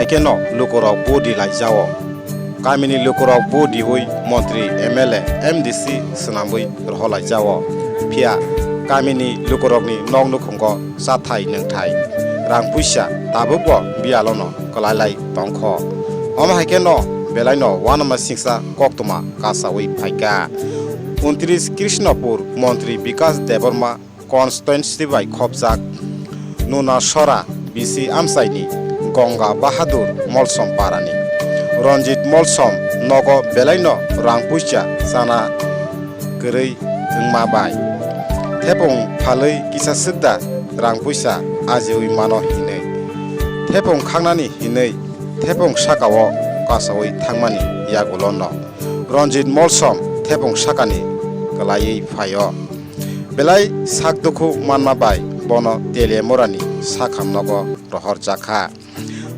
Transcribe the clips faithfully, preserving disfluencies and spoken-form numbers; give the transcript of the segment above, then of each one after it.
Haikhe no lukurok vote di laijao. Kamini lukurok vote diwi montri, M L A, M D C swnamwi rohor laijao. Phiya kamini lukurokni nok nukhungo chathai nwngthai, rang puisa tabukbo biyalono kwlailai tongkho. Omo haikhe no belaino uanama singsa koktwma kasawi phaikha. Untris Krishnopur montri Bikas Debbarma constituency bai khopjak Nunasora bisi amchaini Gongga Bahadur Molsom parani Ranjit Molsom nogo belaino rang puisa chana kwrwi wngma bai thepung phalwi kisa swkda rang puisa ajiwi mano hinwi thepung khangnani hinwi thepung sakao kasawi thangmani yagulono Ranjit Molsom thepung sakani kwlaiwi phaio. Belai sak dukhu manma bai bono Teliamurani sakham nogo rohorjakha.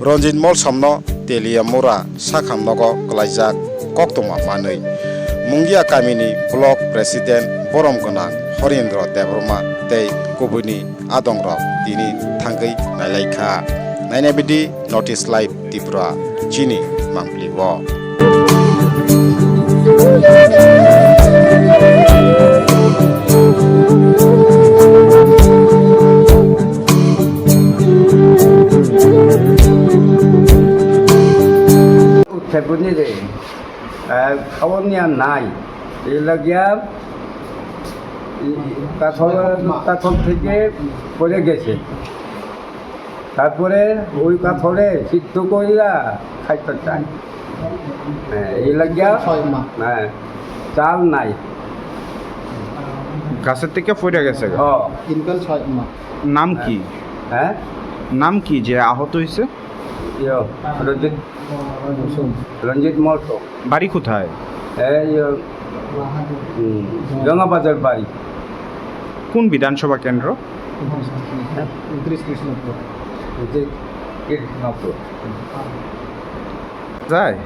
Ranjit Molsomno Teliamura sakham nogo kwlaijak koktwma manwi Mungia kamini block president borom gwnang Horendra Debbarma tei kubuini adongrok tini thangwi nailaikha. Nainabidi North East Live Tripura chini mangpili o. উঠতে বুঝলি রে, আহ, খাওয়ার নিয়ে আর নাই। এই লাগিয়া, এই কাঠল, কাঠল থেকে পড়ে গেছে। তারপরে ওই কাঠলে সিদ্ধ কইরা খাইতে চায়। হ্যাঁ, এই লাগিয়া, ছয় মাস। হ্যাঁ, চাল নাই। গাছের থেকে পড়ে গেছে গা? ও। তিনকাল ছয় মাস। নাম কি? হ্যাঁ? নাম কি যে আহত হয়েছে? ইয়ো, রঞ্জিত, রঞ্জিত মল্ল। বাড়ি কোথায়? এই, ইয়ো, হুম, গঙ্গাবাজার বাড়ি। কোন বিধানসভা কেন্দ্র? হ্যাঁ? ঊনত্রিশ কৃষ্ণপুর। ঊনত্রিশ কৃষ্ণপুর। যায়?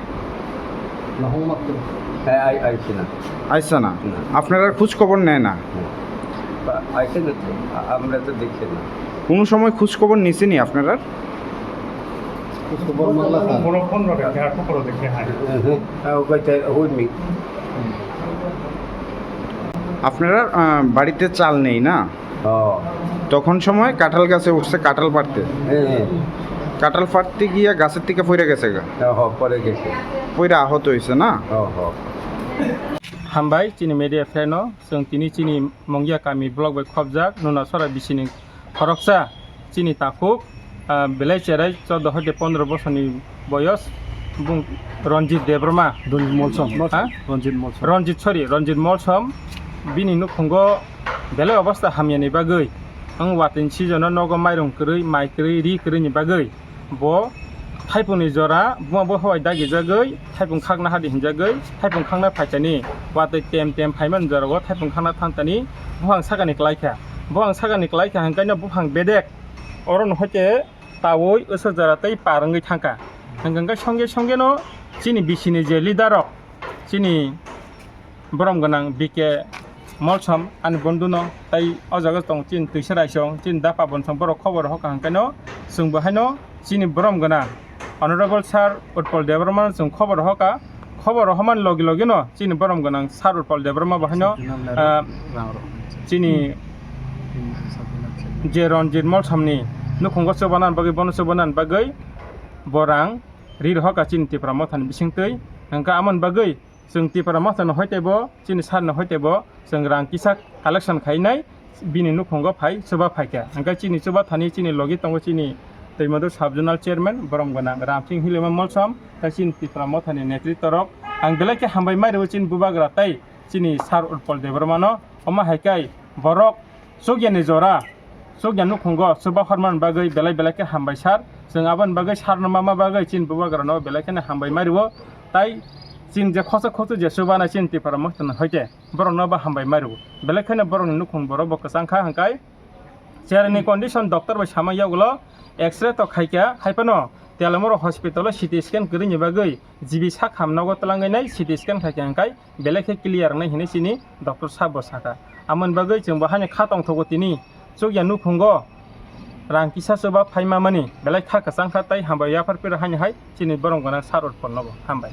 হ্যাঁ, আই-, আইছে না। আইছে না? না। আপনারা খোঁজ খবর নেয় না? না। বা-, আইছে না তো, আ-, আমরা তো দেখছি না। কোনো সময় খোঁজ খবর নিছেনি আপনারা? খোঁজ খবর মামলা স্যার। কোনো ফোন ধরে, আর খবর দেখে, হ্যাঁ। হ্যাঁ, হ্যাঁ। হ্যাঁ, ও কইতে, হুই মি। আপনারা, আহ, বাড়িতে চাল নেই না? ও। তখন সময় কাঁঠাল গাছে উঠছে কাঁঠাল পাড়তে। হ্যাঁ, হ্যাঁ। কাঁঠাল পাড়তে গিয়ে গাছের থেকে পড়ে গেছে গা? ও, পড়ে গেছে। পড়ে আহত হয়েছে না? ও, ও। Hambai, chini media friend no, chwng tini chini Mongia kami block bai khopjak, Nunasora bisini khoroksa, chini takhuk, ah, belai cherai chordo hoite pondro bosorni boyos, bung Ranjit Debbarma. Ranjit Molsom. Ha? Ranjit Molsom. Ranjit, sorry, Ranjit Molsom. Bini nukhungo belai obostha hamyani bagwi, ang watini season o nogo mairung kwrwi, mai kwrwi, ri kwrwini bagwi bo thaipungni jora buma bo howai dagijagwi, thaipung khakna hadi hinjagwi, thaipung khakna phaitani, watwi tem tem phaimani jorao thaipung khakna thantani buphang sakani klaikha. Buphang sakani klaikha hwnkhe no buphang bedek oro no hoite tawi usuk jora tei par wngwi thangkha. Hwnkhe, hwnkhe songje songje no chini bisini je leader rok, chini borom gwnang B K Molsom ani bondhu no, tei o jaga tong chini Twisa Raisong, chini Dapa Bonsong, borok khobor hoka hwnkhe no chwng bo haino chini borom gwnang Honorable Sir Utpal Debbarma no chwng khobor hoka. Khobor rohormani logi logi no chini borom gwnang Sir Utpal Debbarma bo haino, ah, chini je Ranjit Molsom ni nukhungo chubana bagwi, bono chubana bagwi bo rang ri rohorka chini Tipra Mothani bisingtwi. Hwnkhe amoni bagwi chwng Tipra Mothano hoitebo, chini Sir no hoitebo chwng rang kisa collection khainai, bini nukhungo phai chuba phaikha. Hwnkhe chini chuba thani chini logi tongo chini Twimadu Sub Zonal Chairman borom gwnang Ramsing Hilima Molsom, tei chini Tipra Mothani netritwa rok. Ang belai khe hambai mai rwo chini bubagra tei chini Sir Utpal Debbarma no. Omo hai khe borok chukya ni jora, chukya nukhungo chuba hormani bagwi belai belai khe hambai sir. Chwng aboni bagwi sir no mama bagwi chini bubagra no belai kheno hambai mai rwo. Tai chini je khosok khosok je chubanai chini Tipra Mothani hoite borok no bo hambai mai rwo. Belai kheno borok ni nukhung borok bo kwchang kha hwnkhe cherni condition doctor bai sama yagulo X-ray to khaikha, haiphano Telamura hospital o C T scan kwrwini bagwi G B sakham nogo twlangwi nai C T scan khaikha hwnkhe belai khe clear wngnai hinwi chini doctor sabo sakha. Amoni bagwi chwng bo haino kha tongthogo tini chukya nukhungo Rang kisa chuba phaima mani belai kha kwchang kha tei hambai yaphar piro haini hai chini borom gwnang sir Utpal nobo hambai.